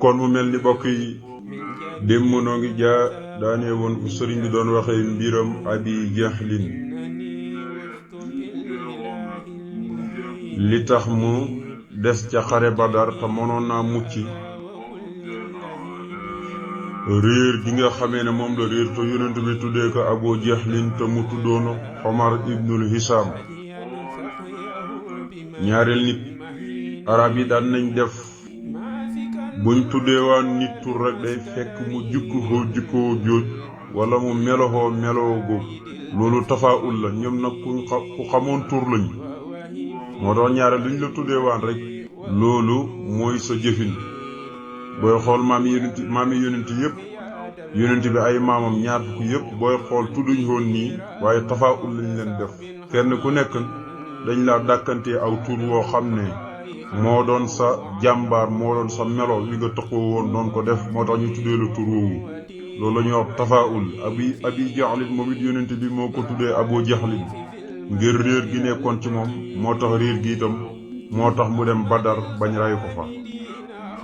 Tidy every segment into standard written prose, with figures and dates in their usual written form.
kon mu mel ni bokk yi démb noo ngi daanee woon fu sëriñ bi doon waxee mbiram abi jahlin li tax mu des ca xare badar te mënoon naa mucc réer gi nga xamee ne moom la réer te yonent bi tuddee ko abu jahlin te mu tuddoon Omar ibnul Hisam ñaareel nit arab yi daan nañ def buñ tuddee waan nit tur rek day fekk mu jukkoo jóoj wala mu melohoo meloo góog loolu tafaul la ñoom nag ku xamoon tur lañu moo tax ñaareel duñ la tuddee waan rek loolu mooy sa jëfin booy xool maami yonent yépp yonent bi ay maamam ñaar fukk yépp booy xool tudduñ woon nii waaye tafaul lañ leen def kenn ku nekk dañ la dàkkantee aw tur woo xam ne moo doon sa jàmbaar moo doon sa melo wi nga taxoo woon doon ko def moo tax ñu tuddee la tur woowu loolu la ñuy wax tafaul abi jahlin moom it yonent bi moo ko tuddee abu jahlin ngir réer gi nekkoon ci moom moo tax réer gi itam moo tax mu dem badar bañ ray ko fa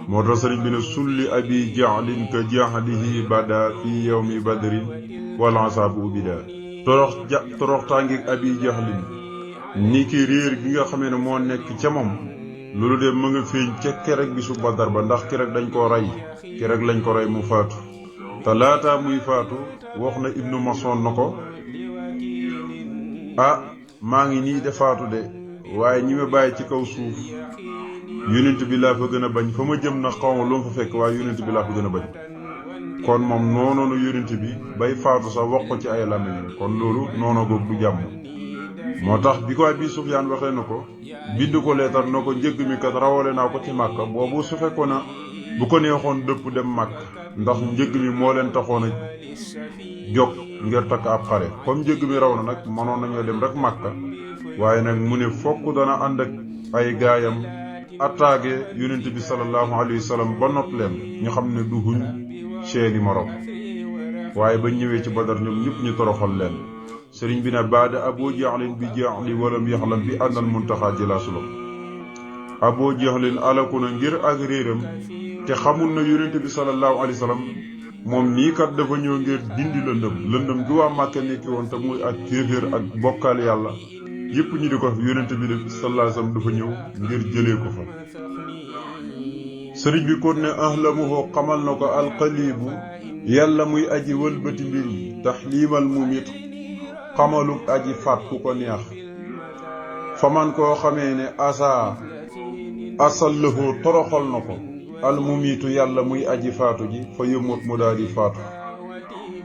moo tax sëriñ bi ne sulli abi jahlin ka jahlihi bada fi yawmi badrin wal asaabu ubida torox tàngi abi jahlin ni ki réer gi nga xamee ne moo nekk ca moom loolu de ma nga feeñ ca kerek bisu badar ba ndax kerek dañ ko rey kerek lañ ko rey mu faatu te laata muy faatu wax na ibnu mason na ko maa ngi nii de faatu de waaye ñi ma bàyyi ci kaw suuf yonent bi laa fa gën a bañ fa ma jëm na xawma lu ma fa fekk waaye yonent bi laa fa gën a bañ kon moom noonoonu yonent bi bay faatu sax wax ko ci ay làmmiñ kon loolu noono goog du jàmm moo tax bi ko Abi Sufyaan waxee na ko bind ko leetar na ko njëgg mi kat rawale naa ko ci Màkka boobu su fekkoon na bu ko neexoon dëpp dem Màkka ndax njëgg mi moo leen taxoon a jóg ngir takk ab xare comme njëgg mi raw na nag mënoon nañoo dem rek Màkka waaye nag mu ne fokk dana ànd ak ay gaayam attaqué yonent bi sallallahu alayhi wa sallam ba not leen ñu xam ne duhuñ seeni morom waaye ba ñëwee ci Badar ñoom ñëpp ñu toroxal leen sëriñ bi ne baada abu jahlin bi jaxli walam yaxlam bi àndal muntaxaa jëlaasulam abu jahlin alaku na ngir ak réeram te xamul na yonent bi sallallahu alayhi wa sallam moom nii kat dafa ñëw ngir dindi lëndëm gi waa Màkka nekki woon te muy ak kéeféer ak bokkaal yàlla yépp ñu di ko yonent bi sallallahu alayhi wa sallam dafa ñëw ngir jëlee ko fa sëriñ bi kon ne ahlamuhu xamal na ko alqalibu yàlla muy aji wëlbati mbir yi taxliimal mumit xamaluk aji faat ku ko neex fa man koo xamee ne asallahu toroxal na ko almumitu yàlla muy aji faatu ji fa yëmut mu daal di faatu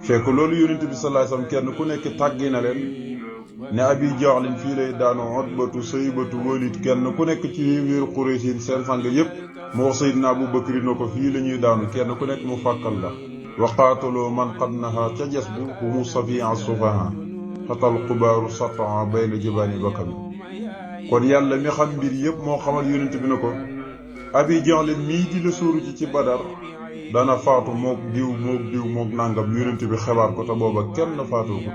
fekk loolu yonent bi sallallahu alayhi wasallam kenn ku nekk tàggi na leen ne abi jahlin fii lay daanu Utbatu Saybatu Walid kenn ku nekk ci wéeru Quraysin seen sang yépp mu wax Seydina Abu Bakri na ko fii la ñuy daanu kenn ku nekk mu fàkkal la wa qaataloo man qad naha ca jes bu humu safi'a sufaha xatal xubaaru sataa bayna jibaani bakkami kon yàlla mi xam mbir yépp moo xamal yonent bi na ko abi jahlin mii di la sóoru ci badar dana faatu mook diw mook nàngam yonent bi xebaar ko te booba kenn faatoo ko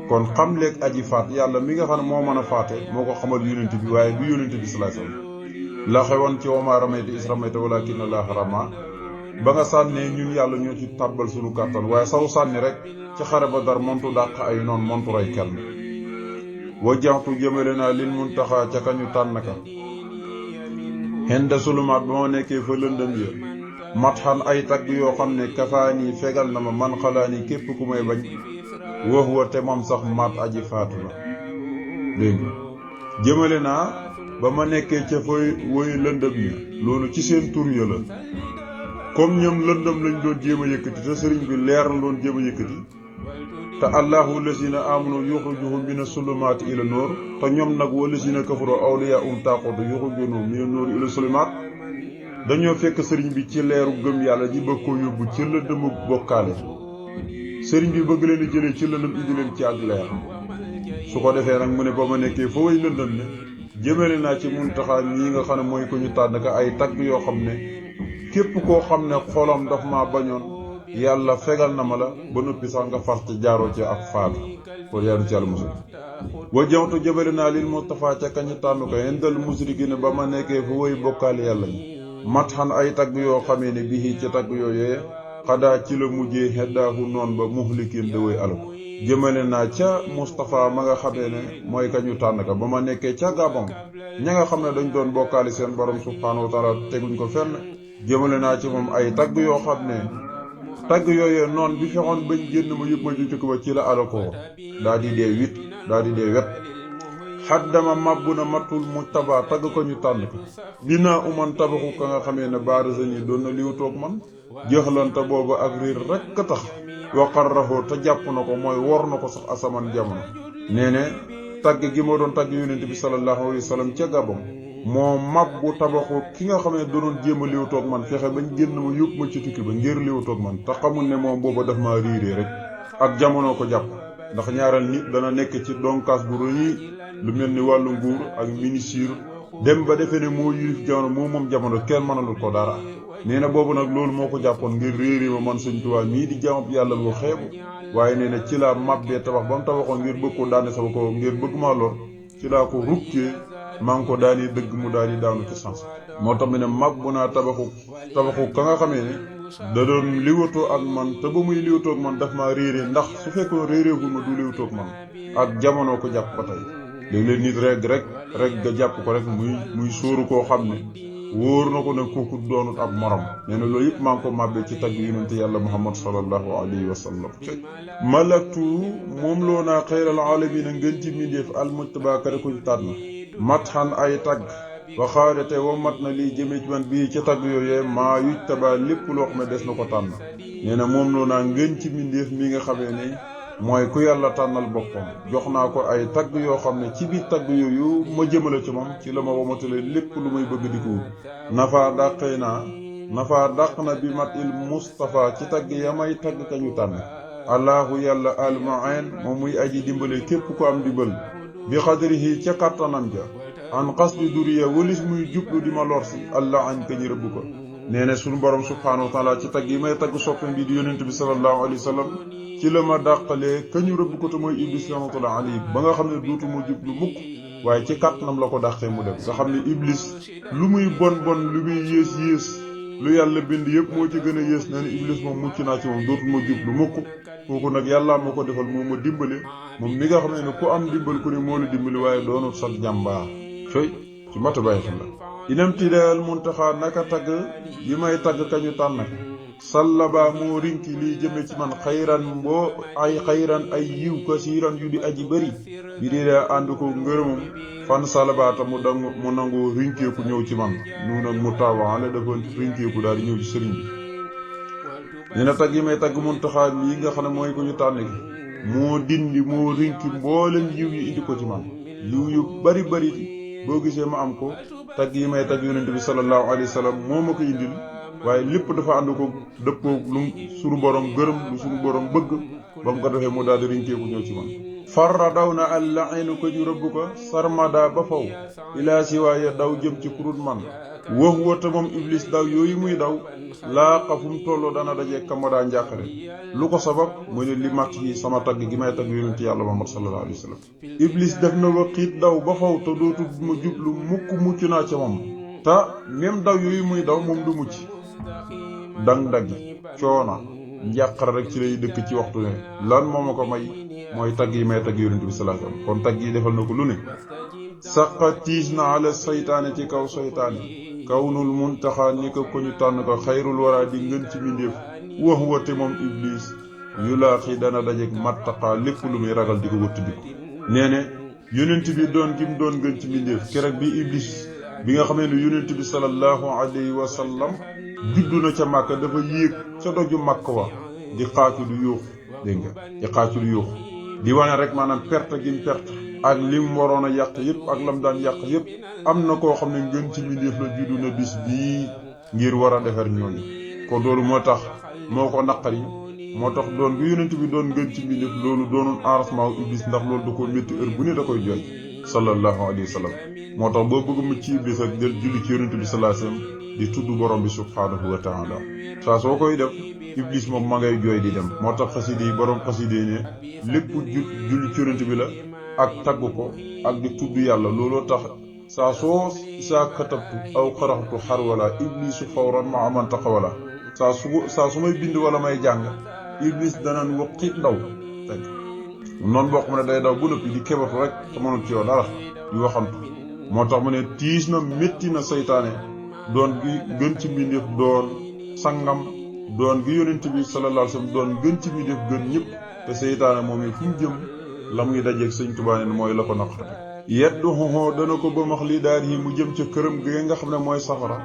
kon xam leeg aji faat yàlla mi nga xam ne moo mën a faate moo ko xamal yonent bi waaye du yonent bi sallallahu alayhi wasallam la xewoon ci wa maa ramayta iz ramayta walaakinna Allaaha ramaa ba nga sànnee ñun yàlla ñoo ci tàbbal suñu kàttan waaye saw sànni rek ci xare Badar montu dàq ay noon montu rey kenn wajjahtu jëmale naa lil muntaxaa ca kañu tànn ka xenda sulumaat ba ma nekkee fa lëndëm ya matxan ay tagg yoo xam ne kafaani fegal na ma man xalaani képp ku may bañ wax wa te moom sax maat aji faatu la dégg jëmale naa ba ma nekkee ca fay woy lëndëm ya loolu ci seen tur ya la comme ñoom lëndëm lañ doon jéem a yëkkati te sëriñ bi leer la doon jéem a yëkkati te allahu lazina amanu yuxrijuhum mina sulumaati ila noor te ñoom nag wa lazina kafaru awliyaahum taaxutu yuxrijuhum mina noor ila sulumaat dañoo fekk sëriñ bi ci leeru gëm yàlla ji bëgg koo yóbbu ci lëndëmu bokkaale sëriñ bi bëgg leen jëlee ci lëndëm indi leen ci ak leer su ko defee nag mu ne ba ma nekkee fa way lëndëm ne jëmale naa ci muntaxaa ñii nga xam ne mooy ko ñu tànn ka ay tagg yoo xam ne képp koo xam ne xolam daf maa bañoon yàlla fegal na ma la ba noppi sax nga far ci jaaroo ci ak faatu pour yàlla ci yàlla musul wa jawtu jëbale naa lil Mustafa ca kañu tànn ko indal musrikina ba ma nekkee fa woy bokkaale yàlla ñi matxan ay tagg yoo xamee ne bii ci tagg yooyee xadaa ci la mujjee xeddaahu noon ba muhlikin daway alko jëmale naa ca Moustapha ma nga xamee ne mooy ka ñu tànn ka ba ma nekkee ca Gabon ña nga xam ne dañ doon bokkaali seen borom subhaanahu wa taala teguñ ko fenn jëmale naa ci moom ay tagg yoo xam ne tagg yooyee noon bi fexoon bañ génn ma yëpp ma jucuk ba ci la alakoo daa di dee wet xaddama màbbu na matul mu taba tagg ko ñu tànn ko dinaa uman tabaxu ka nga xamee ne baarasani doon na liw toog man jëxlante boobu ak riir rekk a tax waqarraxoo te jàpp na ko mooy wor na ko sax asaman jamono nee ne tagg gi ma doon tagg yonent bi sallallahu alayhi wa sallam ca Gabon moo mabbu tabaxu ki nga xam ne doon jéem a liw toog man fexe bañ génn ma yóbbu ma ci tukki ba ngir liw toog man te xamul ne moom booba daf maa riiree rek ak jamono ko jàpp ndax ñaaral nit dana nekk ci donkaas bu rëy lu mel ni wàllu nguur ak ministère dem ba defee ne moo yilif jamono moom jamono kenn mënalul ko dara nee na boobu nag loolu moo ko jàppoon ngir réeri ma man Sëñ Tuubaa mii di jaamab yàlla bu xeebu waaye nee na ci laa mabbee tabax ba mu tabaxoon ngir bëgg ko daane sama ko ngir bëgg maa lor ci laa ko rukkee maa ngi ko daani dëgg mu daal di daanu ci sens moo tax mu ne mabbu naa tabaxu ka nga xamee ne da doon liwatoo ak man te ba muy liwatoo ak man daf maa réeree ndax su fekkoon réereegul ma du liwatoo ak man ak jamono ko jàpp ba tey léeg-léeg nit rek nga jàpp ko rek muy sóoru koo xam ne wóor na ko ne kooku doonut ab morom nee na loolu yëpp maa ngi ko màbbee ci tagg yonente yàlla muhammad sallallahu alayhi wa sallam malaktu moom loo naa xeyral alamina ngën ci mbindéef almujtabakare kuñ tànn matxan ay tagg waxaadate wa mat na lii jëmee ci man bii ci tagg yooyee maa yuj taba lépp loo xam ne des na ko tànn nee na moom loo naa ngën ci mbindéef mi nga xamee ne mooy ku yàlla tànnal boppam jox naa ko ay tagg yoo xam ne ci biir tagg yooyu ma jëmale ci moom ci la ma womatale lépp lu may bëgg di ko nafaa dàq na bi mat il Mustafa ci tagg ya may tagg ka ñu tànn allahu yàlla almu'in moom muy aji dimbale képp ko am dimbal bi xadrihi ca kàttanam ja an qasdi duriya walis muy jublu di ma lor si allah añ ka ñu rëbb ko nee na suñu borom subhaanahu wa taala ci tagg yi may tagg soppam bi di yonent bi sallallahu alayhi wa sallam ci la ma dàqalee ka ñu rëbb ko te mooy iblis rahmatullah alayhi ba nga xam ne duutu mu jublu mukk waaye ci kàttanam la ko dàqee mu dem nga xam ne iblis lu muy bon lu muy yées lu yàlla bind yëpp moo ci gën a yées nee na iblis moom mucc naa ci moom dootu ma jublu mukk kooku nag yàllaa ma ko defal moo ma dimbale moom mi nga xam ne ku am dimbal ku ne moo la dimbali waaye doonut sax jàmbaar coy ci mata bàyyi xel la inam tidaal muntaxaa naka tagg yi may tagg kañu tànn sallaba moo rinki lii jëme ci man xayran ay yiw kasiiran yu di aji bëri bi dee ànd ko ngërëmam fan salabaata mu nangoo rinkeeku ñëw ci man nu nag mu taawaan la dafa rinkeeku daal di ñëw ci sëriñ bi nee na tagg yi may tagg muntaxaa lii nga xam ne mooy ko ñu tànn ki moo rinki mboolem yiw yi indi ko ci man yiw yu bari boo gisee ma am ko tagg yi may tagg yonent bi sallallahu alayhi wa sallam moo ma ko indil waaye lépp dafa ànd ko dëppoo lu suñu borom gërëm lu suñu borom bëgg ba mu ko defee mu daal di rinkeeku ñëw ci man farra daw na allainu ko ñu rëbb ko sarmada ba faw ilaa si waaye daw jëm ci kurut man wax wata moom iblis daw yooyu muy daw laa xa fu mu tolloo dana dajee kamadaa njàqare lu ko sabab mu ne li mat yi sama tagg gi may tagg yonent yàlla Muhammad sallallahu alayhi wa sallam iblis def na ba xiit daw ba faw te dootu ma jublu mucc naa ca moom te même daw yooyu muy daw moom du mucc dang-daggi coona njàqare rek ci lay dëkk ci waxtu ne lan moo ma ko may mooy tagg yi may tagg yonent bi sallallahu alayhi wa sallam kon tagg yi defal na ko lu ne saqa tiis na ala saytaane ci kaw saytaane kawnul muntaxa ni ko ñu tànn ko xayrul wara di ngën ci mbindéef wax wate moom iblis yu laaxi dana dajeek mattaqa lépp lu muy ragal di ko wëtt di ko nee ne yonent bi doon gi mu doon ngën ci mbindéef keroog bi iblis bi nga xamee ne yonent bi sallallahu alayhi wa sallam juddu na ca màkka dafa yéeg ca doju màkk wa di xaacu du yuux dégg nga di xaacu du yuux di wane rek maanaam perte gi mu perte ak lim waroon a yàq yëpp ak lam daan yàq yëpp am na koo xam ne ngën ci mbindéef la juddu na bis bii ngir war a defar ñooñu ko loolu moo tax moo ko naqari moo tax doon bi yonent bi doon ngën ci mbindéef loolu doonoon arrangement wu iblis ndax loolu da ko métti heure bu ne da koy jooy sallallahu alayhi wa sallam moo tax boo bëgg mucc ci iblis ak del julli ci yonent bi sallallahu alayhi wa sallam di tudd borom bi subhaanahu wa taala saa soo koy def iblis moom ma ngay jooy di dem moo tax xaside yi borom xaside yi ne lépp julli ci yonent bi la ak tagg ko ak di tudd yàlla looloo tax saa soo isaa katabtu aw xaraxtu xar wala iblisu fawran ma aman taxawala saa su may bind wala may jàng iblis danaan waqi ndaw fekk noonu boo xam ne day daw bu nëppi di kebatu rek te mënul ci yow dara di waxantu moo tax mu ne tiis na métti na seytaane doon gi gën ci mbindeef doon sangam doon gi yonent bi sallallahu alayhi wasallam doon gën ci mbindeef gën ñëpp te seytaane moom yi fu mu jëm la muy dajeeg sëñ Tuubaa ne mooy la ko naqarte yeddu xoxoo dana ko ba max li daar yi mu jëm ca këram gi nga xam ne mooy safara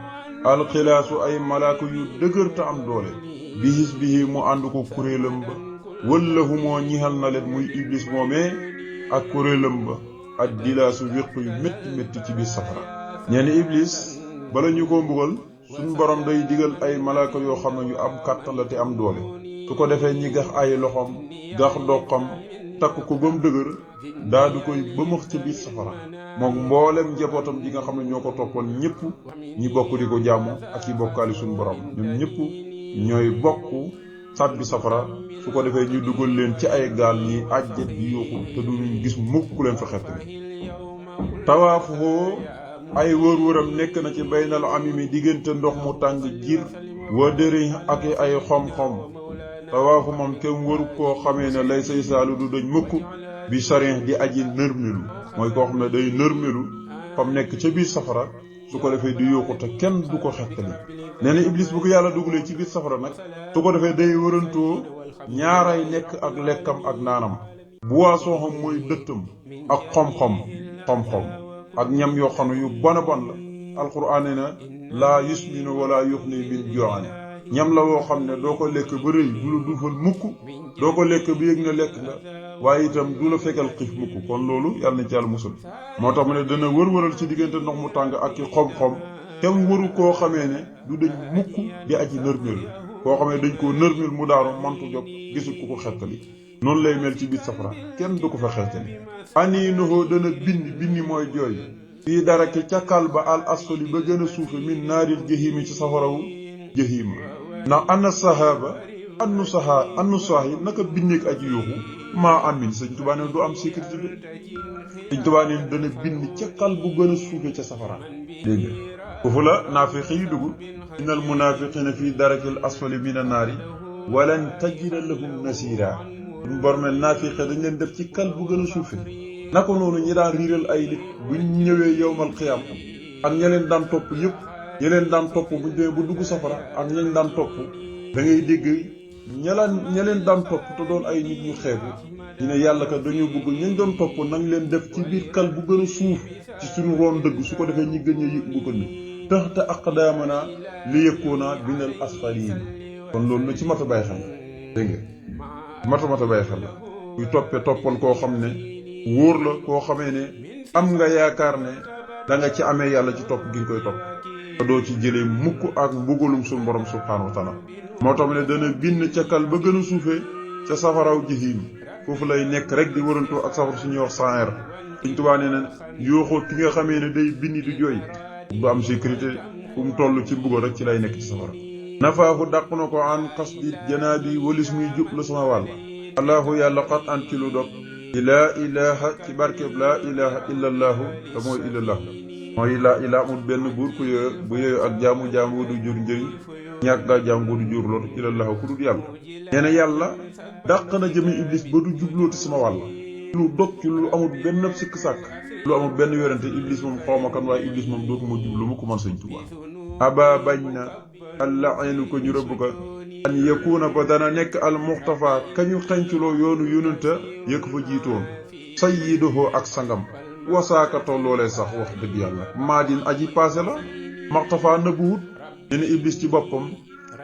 alxilaasu ay malaaka yu dëgër te am doole bihis bihi mu ànd ko kuréelam ba wallahu moo ñixal na leen muy iblis moomee ak kuréelam ba ak dilaasu wéq yu métti métti ci biir safara ñeeni iblis bala ñu ko mbugal suñ borom day digal ay malaaka yoo xam ne yu am kàttan la te am doole su ko defee ñi gax ay loxoom gax doqam takk ko ba mu dëgër daa du koy bëmax ci biir safara moom mboolem njabootam ji nga xam ne ñoo ko toppoon ñëpp ñi bokk di ko jaamu ak yi bokkaali suñu borom ñoom ñëpp ñooy bokk sàbbi safara su ko defee ñu dugal leen ci ay gaal ñi àjjet di yuuxu te duñu gis mukk ku leen fa xett tawaafuhoo ay wër-wëram nekk na ci baynal amimi diggante ndox mu tàng jir wa dëriñ ak ay xom-xom tawaafu moom kenn waru koo xamee ne lay say saalu du dañ mukk bi sarien di aji nërmelu mooy koo xam ne day nërmelu fam nekk ca biir safara su ko defee di yóoxu te kenn du ko xettali nee na iblis bu ko yàlla dugalee ci biir safara nag su ko defee day wërantoo ñaaray lekk ak lekkam ak naanam boisson xam mooy dëttam ak xom-xom ak ñam yoo xam ne yu bon a bon la alxuraan nee na laa yusminu wala yuxni min ju'an ñam la woo xam ne doo ko lekk ba rëy du la duufal mukk doo ko lekk ba yëg na lekk nga waaye itam du la fekkal xiif mukk kon loolu yàlla na ci yàlla musul moo tax mu ne dana wër-wëral ci diggante ndox mu tàng ak ci xom-xom te mu waru koo xamee ne du dañ mukk di aji nërmel koo xamee dañ koo nërmel mu daaru mantu jóg gisul ku ko xettali noonu lay mel ci biir safara kenn du ko fa xettali ani noxoo dana binni mooy jooy fii dara ki càkkal ba al asfali ba gën a suufe min naaril jahimi ci safarawu jahima ndax annu saha yi naka binneeg aji yooxu maa amin sëñ Tuubaa ne du am sécurité bi sëñ Tuubaa ne dana bind ca xal bu gën a suufe ca safara dégg nga foofu la naafiqi yi dugg innal munaafiqiina fii darakil asfali mina naari walan tajida lahum nasira ñu bormel naafiqe dañ leen def ci xal bu gën a suufe naka noonu ñi daan riiral ay nit buñ ñëwee yowmal xiyaam ak ña leen daan topp yëpp ña leen daan topp buñ demee bu dugg safara ak ñañ daan topp da ngay dégg ña leen daan topp te doon ay nit ñu xeebu ñu ne yàlla ka dañoo bëgg ñañ doon topp nañ leen def ci biir kal bu gën a suuf ci suñu roon dëgg su ko defee ñi gën a yëg mbugal mi taxta aqdaamana li yakuna binal asfaliin kon loolu na ci mata bàyyi xel dégg nga mata bàyyi xel la kuy toppal koo xam ne wóor la koo xamee ne am nga yaakaar ne da nga ci amee yàlla ci topp gi nga koy topp te doo ci jëlee mukk ak mbugalum suñu borom subhaanahu wa taala moo tax ne dana bind ca kal ba gën a suufee ca safaraw jahim foofu lay nekk rek di wërantoo ak safara suñuy wax saer Sëñ Tuubaa nee na yooxoo ki nga xamee ne day bindi di jooy du am sécurité fu mu toll ci mbugal rek ci lay nekk ci safara nafaafu dàq na ko an xasdi janaabi walis muy jub la sama wàll allahu yàlla xat an ci lu dog laa ilaha ci barkeb laa ilaha illallahu te mooy illallah mooy laa ilaha amul benn buur ku yooyu bu yooyu ak jaamu du jur njëriñ ñàkk gaa jaamu du jur loolu illallahu ku dul yàlla nee na yàlla dàq na jëme iblis ba du jublooti sama wàll lu dog ci lu amul benn sikk sàkk lu amul benn yorante iblis moom xawma kan waaye iblis moom dootuma jublu mu ko man Sëñ Tuubaa aba bañ na alla aynu ko ñu rëbb ko an yakuna ba dana nekk al muxtafa kañu xenculoo yoonu yonenta yëkk fa jiitoon sayyiduhu ak sangam wasaaka tolloolee sax wax dëgg yàlla maadin aji paase la muxtafa nëbbuwut nee na iblis ci boppam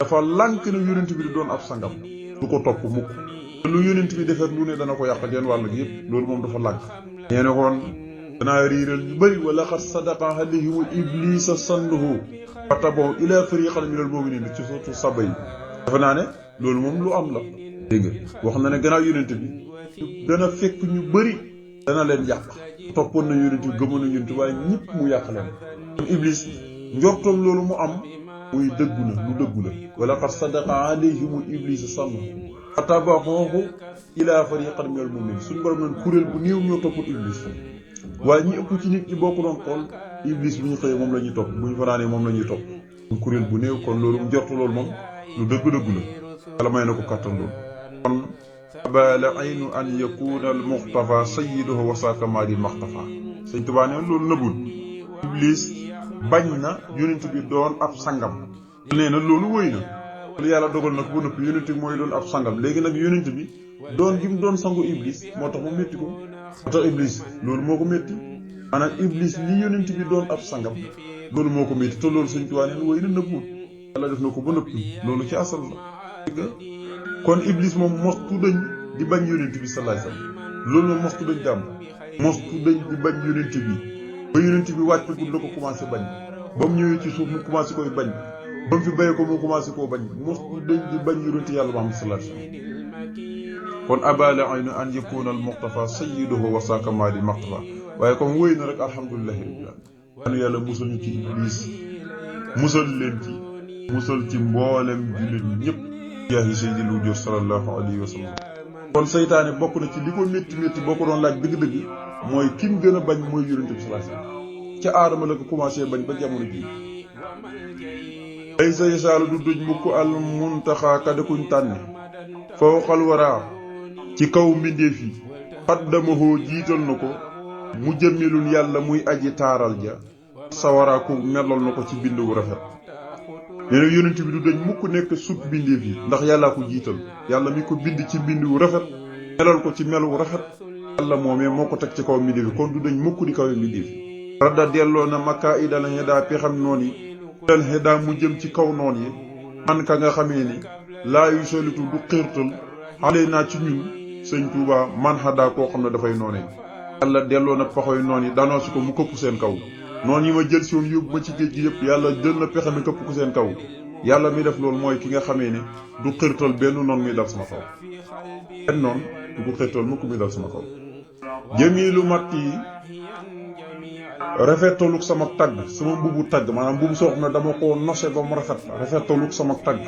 dafa lànk na yonent bi di doon ab sangam du ko topp mukk lu yonent bi defet lu ne dana ko yàq genn wàll gi yëpp loolu moom dafa lànk nee na koon danaa riiral ñu bëri wala xat sadaqa alayhim iblisa sanduhu fatabon ila fariqan minal mu'minin ci surtout saba yi dafa naa ne loolu moom lu am la dégg nga wax na ne gannaaw yonent bi dana fekk ñu bëri dana leen yàq toppoon na yonent bi gëmoon na yonent bi waaye ñëpp mu yàq leen kon iblis njortoom loolu mu am muy dëggu la lu dëggu la wala xat sadaqa alayhim iblisa sanduhu fatabon ila fariqan minal mu'minin suñu borom naan kuréel bu néew ñoo toppul iblis waaye ñi ëpp ci nit ñi boo ko doon xool iblis bu ñu xëyee moom la ñuy topp bu ñu fanaanee moom la ñuy topp kuréel bu néew kon loolu njortu loolu moom lu dëgg-dëgg la yàlla may na ko kàttan loolu kon abala aynu an yakuna al muxtafa sayyiduhu wasaaka maadi maxtafa sëñ Tuubaa ne loolu nëbbul iblis bañ na yonent bi doon ab sangam nee na loolu wëy na lu yàlla dogal na ko ba noppi yonent bi mooy doon ab sangam léegi nag yonent bi doon gi mu doon sangu iblis moo tax mu métti ko moo tax iblis loolu moo ko métti maanaam iblis li yonent bi doon ab sangam loolu moo ko métti te loolu sëñ Tuubaa nee na wëy na nëbbul yàlla def na ko ba noppi loolu ci asal la kon iblis moom mostu dañ di bañ yonent bi sallallahu alayhi wasallam loolu moom mostu dañ dàmm mostu dañ di bañ yonent bi ba yonent bi wàccagul la ko commencé bañ ba mu ñëwee ci suuf mu commencé koy bañ ba mu fi bayee ko mu commencé koo bañ mostu dañ di bañ yonent yàlla Muhammad sallallahu alayhi wasallam kon abala aynu an yakuna al muxtafa sayyiduhu wasaaka maadi maxtafa waaye comme wéy na rek alhamdulillahi rabbil alamin yàlla musal ñu ci iblis musal leen ci musal ci mboolem jullit ñëpp jaahi sayyidil wujuud sallallahu alayhi wa sallam kon seytaane bokk na ci li ko métti métti boo ko doon laaj dëgg-dëgg mooy kim gën a bañ mooy yonent bi sallallahu alayhi wasallam ca aadama la ko commencé bañ ba jamono ji ay sa yasaalu du duj mukk al muntaxaa kada kuñ tànne fawqal waraa ci kaw mbindeef yi xaddamahoo jiital na ko mu jëmmilun yàlla muy aji taaral ja sawaraa ku melal na ko ci bind wu rafet nee na yonent bi du dañ mukk nekk sut bindeef yi ndax yàllaa ko jiital yàlla mi ko bind ci bind wu rafet melal ko ci mel wu rafet yàlla moomee moo ko teg ci kaw mbindeef yi kon du dañ mukk di kaw mbindeef yi radda delloo na makkaa idal xedaa pexam noon yi dal xedaa mu jëm ci kaw noon yi man ka nga xamee ni laa yu solitu du xirtal xale naa ci ñun sëñ Tuubaa man xadaa koo xam ne dafay noonee yàlla delloo na paxoy noon yi danoo si ko mu këpp seen kaw noonu yi ma jël si woon yóbbu ma ci géej gi yëpp yàlla jël na pexe mi këpp ko seen kaw yàlla mi def loolu mooy ki nga xamee ne du xirtal benn noon muy dal sama kaw benn noon du ko xirtal mukk muy dal sama kaw jëmilu matt yi rafetaluk sama tagg sama mbubu tagg maanaam mbubu soo xam ne dama ko nose ba mu rafet rafetaluk sama tagg